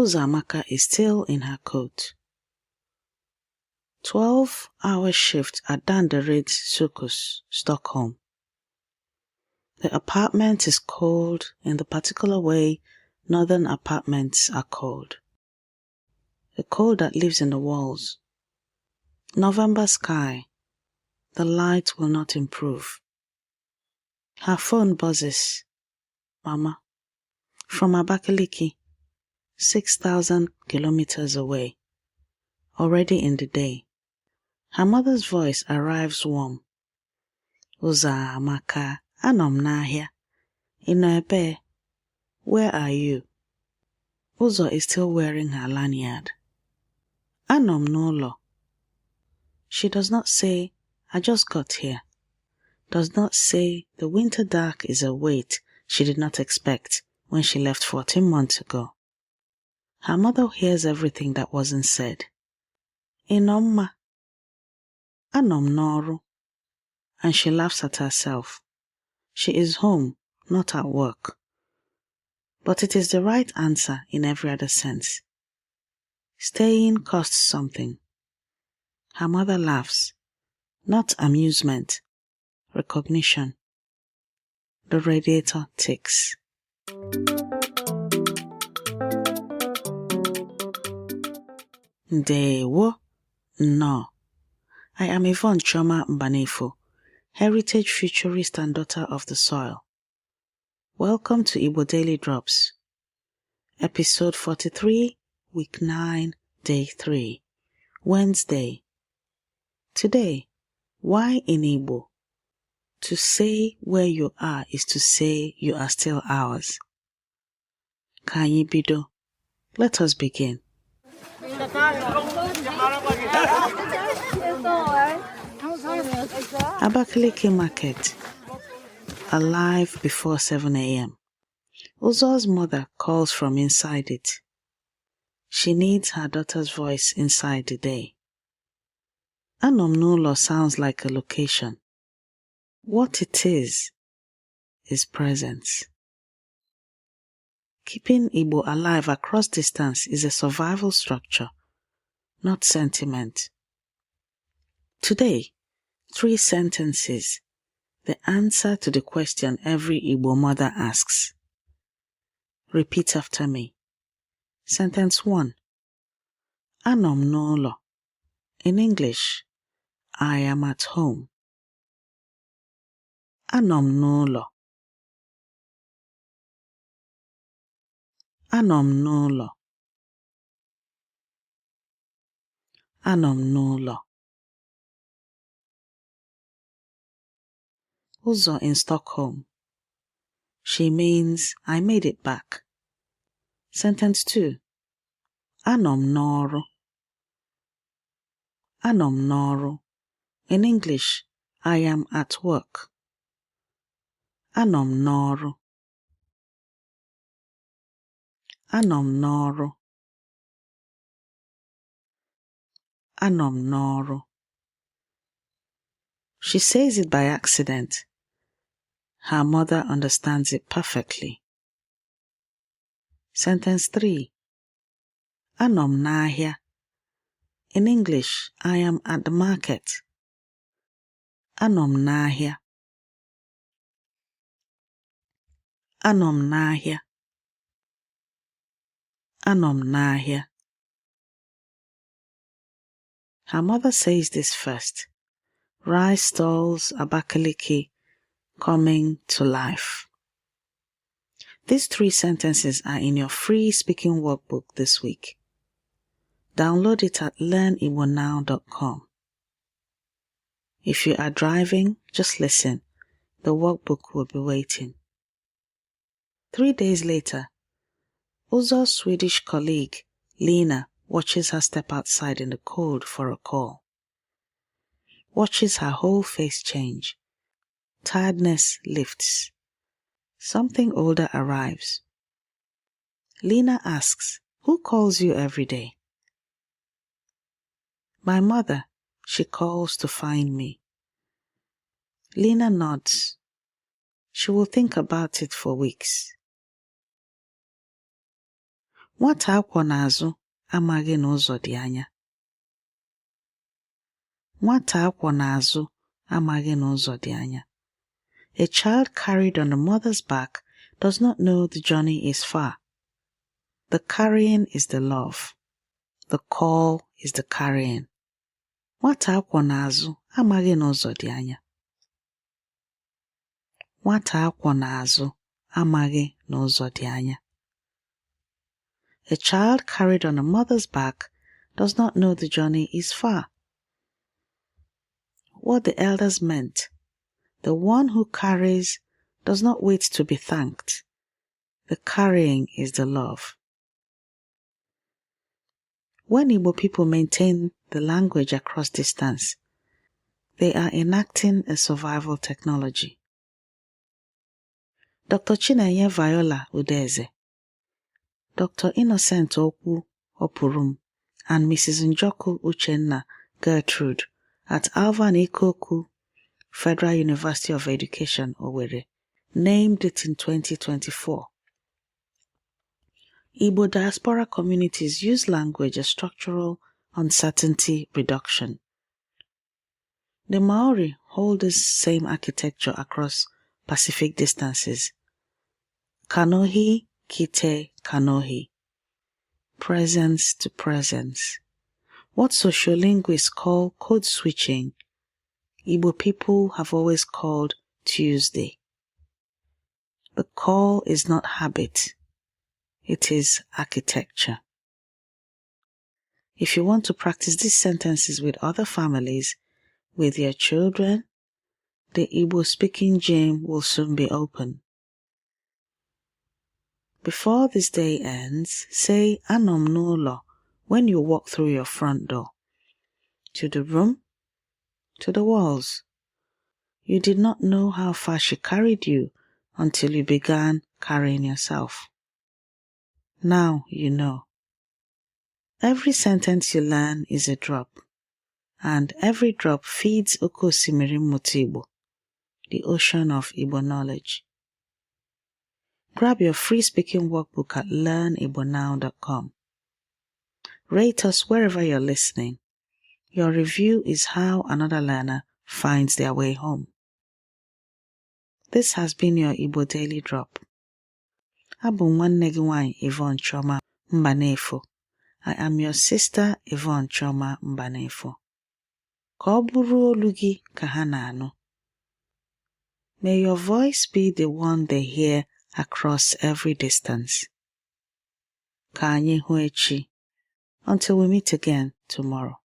Uzamaka is still in her coat. 12-hour shift at Danderyd Circus, Stockholm. The apartment is cold in the particular way northern apartments are cold. The cold that lives in the walls. November sky. The light will not improve. Her phone buzzes. Mama. From Abakaliki, 6,000 kilometers away. Already in the day. Her mother's voice arrives warm. Uzamaka, anom n'ahịa. Ị nọ ebe? Where are you? Uzo is still wearing her lanyard. Anom n'ụlọ. She does not say, I just got here. Does not say the winter dark is a weight she did not expect when she left 14 months ago. Her mother hears everything that wasn't said. Ị nọ mma? Anom n'ọrụ. And she laughs at herself. She is home, not at work. But it is the right answer in every other sense. Staying costs something. Her mother laughs. Not amusement. Recognition. The radiator ticks. Ndewo. No. I am Yvonne Chioma Mbanefo, heritage futurist and daughter of the soil. Welcome to Igbo Daily Drops. Episode 43, Week 9, Day 3, Wednesday. Today, why in Igbo? To say where you are is to say you are still ours. Ka anyị bido. Let us begin. Abakaliki Market. Alive before 7 a.m. Uzo's mother calls from inside it. She needs her daughter's voice inside the day. Anom n'ụlọ sounds like a location. What it is presence. Keeping Igbo alive across distance is a survival structure, not sentiment. Today, 3 sentences, the answer to the question every Igbo mother asks. Repeat after me. Sentence 1. Anom n'ụlọ. In English, I am at home. Anom n'ụlọ. Anom n'ụlọ. Anom n'ụlọ. Uzo in Stockholm. She means I made it back. Sentence 2. Anom n'ọrụ. Anom n'ọrụ. In English, I am at work. Anom n'ọrụ. Anom n'ọrụ. Anom n'ọrụ. She says it by accident. Her mother understands it perfectly. Sentence 3. Anom n'ahịa. In English, I am at the market. Anom n'ahịa. Anom n'ahịa. Anom n'ahịa. Her mother says this first. Rice stalls, Abakaliki, coming to life. These 3 sentences are in your free speaking workbook this week. Download it at learnigbonow.com. If you are driving, just listen. The workbook will be waiting. 3 days later, Uzo's Swedish colleague, Lena, watches her step outside in the cold for a call. Watches her whole face change. Tiredness lifts. Something older arrives. Lena asks, who calls you every day? My mother. She calls to find me. Lena nods. She will think about it for weeks. Nwata akwọ n'azụ amaghị na ụzọ dị anya. Nwata akwọ n'azụ amaghị na ụzọ dị anya. A child carried on the mother's back does not know the journey is far. The carrying is the love. The call is the carrying. Nwata akwọ n'azụ amaghị na ụzọ dị anya. Nwata akwọ n'azụ amaghị na ụzọ dị anya. A child carried on a mother's back does not know the journey is far. What the elders meant: the one who carries does not wait to be thanked. The carrying is the love. When Igbo people maintain the language across distance, they are enacting a survival technology. Dr. Chinenye Viola Udeze, Dr. Innocent Okwu Opurum, and Mrs. Njoku Uchenna Gertrude at Alvan Ikoku Federal University of Education, Owerri, named it in 2024. Igbo diaspora communities use language as structural uncertainty reduction. The Maori hold this same architecture across Pacific distances. Kanohi kite kanohi. Presence to presence. What sociolinguists call code switching, Igbo people have always called Tuesday. The call is not habit. It is architecture. If you want to practice these sentences with other families, with your children, the Igbo-speaking gym will soon be open. Before this day ends, say Anom n'ụlọ when you walk through your front door. To the room, to the walls. You did not know how far she carried you until you began carrying yourself. Now you know. Every sentence you learn is a drop, and every drop feeds Oke Osimiri Mmụta Igbo, the ocean of Igbo knowledge. Grab your free speaking workbook at learnibonow.com. Rate us wherever you're listening. Your review is how another learner finds their way home. This has been your Igbo Daily Drop. Abụ nwanne gị nwanyị Yvonne Chioma Mbanefo. I am your sister Yvonne Chioma Mbanefo. Ka ọ bụrụ olu gị ka ha na-anụ. May your voice be the one they hear across every distance. Ka anyị hụ echi. Until we meet again tomorrow.